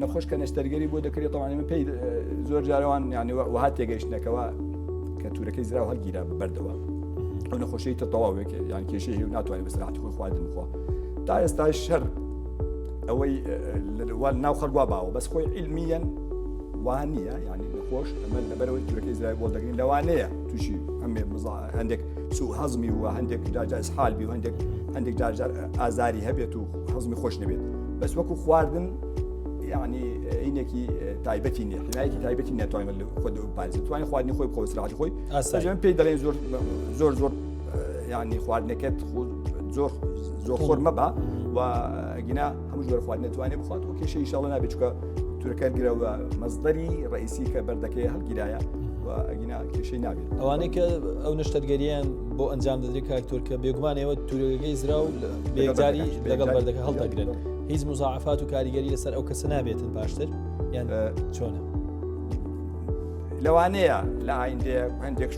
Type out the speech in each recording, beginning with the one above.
نەخۆش کە نەشتەرگەری بۆ دەکرێت تەوان ئێمە پێی زۆر جارەوان یعنی وەها تێگەیشتنەکەوە کە تورەکەی زراو هەڵگیرا بە بەردەوە ئەو نەخۆشی تە تەواوێک یان کێشەی هەیە و ناتوانێت بەسراحەتی خۆی خواردن بخوا تا ئێستا شەر ئەوەی ناو خەڵک وا باوە بەس خۆی علمیەن وا نییە یعنی نەخۆش ئەمە لەبەرەوەی تورەکەی زراوی بۆ دەگرین لەوانەیە تووشی هەمێ هەندێک سوء هەزمی و هەندێک جارجار ئیسحال بی و هەندێک هەندێک جارجار ئازاری هەبێت و هەزمی خۆش نەبێت بەس وەکو خواردن یعنی ئینێکی تایبەتی نیە حمایەکی تایبەتی ناتوانێت خۆ پارێزێت توانێت خواردنی خۆی بخۆ سراحەتی خۆی ئاسان پێی دەڵێن زۆر زۆر زۆر یعنی خواردنەکەت زۆر زۆر خۆر مەبە و گینا هەموو جۆر خواردن توانێت بخوات و کێشە ئیشاڵە نابێت چکە تورەکە گرەوە مەزدەری ڕئیسی کە بەردەکەی هەڵگیرایە و ئەگینا کێشەی نابێت ئەوانەی کە ئەو نەشتەرگەریان بۆ ئەنجام دەدرێت کاک تۆر کە بێگومان ئێوە تورەکەی زرا و بێجاری لەگەڵ بەردەکە هەڵدەگرن هیچ مزاعفات و کاریگەری لەسەر ئەو کەسە نابێتن پاشتر یان چۆنە؟ لەوانەیە لە ئایندەیە هەندێک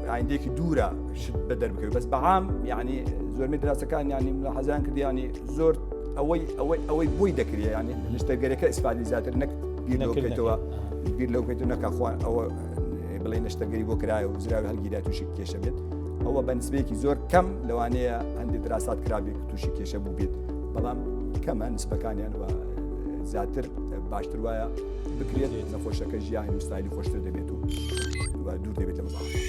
ئایندێکی دوورە شت بە دەربکەوێت بەس بەعام یعنی زۆرمی دراسەکان ینی حەزیان کردیانی زۆر ئەوەی ئەوەی ئەوەی بۆی دەکرێت ینی نشتەرگەرەکە ئیسفادی زیاتر نەک بیر لەوکەیتەوە بیر لەو بکەیت نەکە خوان ئەوە بڵێ نەشتەرگەری بۆ کرایە و زراوی هەڵگیرا تووشی کێشە بێت ئەوە بە نسبەیەکی زۆر کەم لەوانەیە هەندێک دراسات کرابێت تووشی کێشە بوو بێت بەڵام کەمە نسبەکانیان و زیاتر باشتر وایە بکرێت نەخۆشەکە ژیان و ستایلی خۆشتر دەبێت و دوور دەبێت لە مزاحەکان.